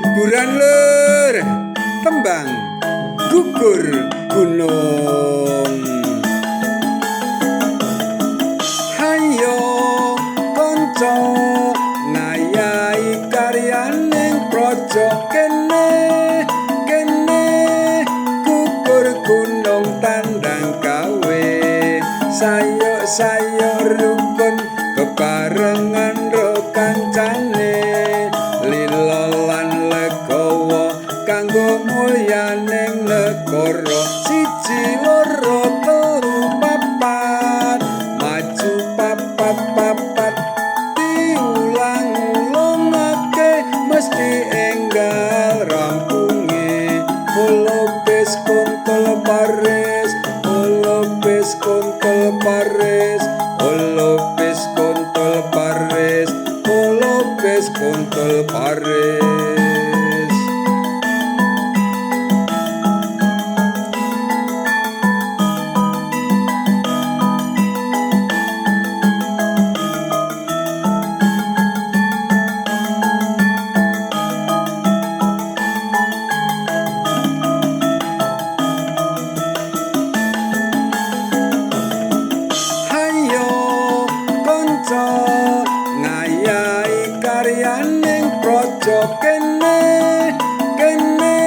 Hiburan lur, tembang gugur gunung. Hayo kanca ngayahi karyaning praja kene kene gugur gunung tandang gawe. Sayo-sayo rukun bebarengan ro kancane, lila lan legawa kanggo mulyaning negara. 1 2 3 4 maju papat papat diulang-ulangake mesti enggal rampunge. Holopis kontol paris, holopis kontol paris, holopis kontol paris, holopis kontol paris. Hayo kanca ngayahi karyaning praja kene kene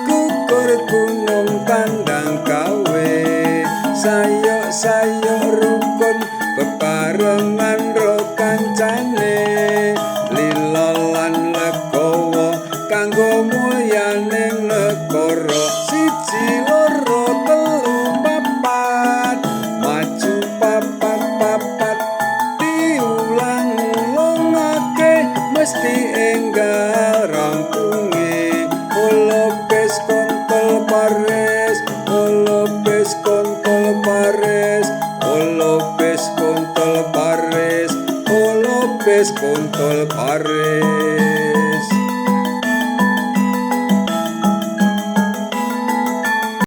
gugur gunung tandang gawe. Sayo-sayo rukun bebarengan ro kancane, lila lan legawa kanggo mulyaning negara. 1 2 3 4 maju papat papat diulang-ulangake mesti enggal rampunge. Holopis kontol paris, holopis kontol paris, holopis kontol paris, holopis kontol paris.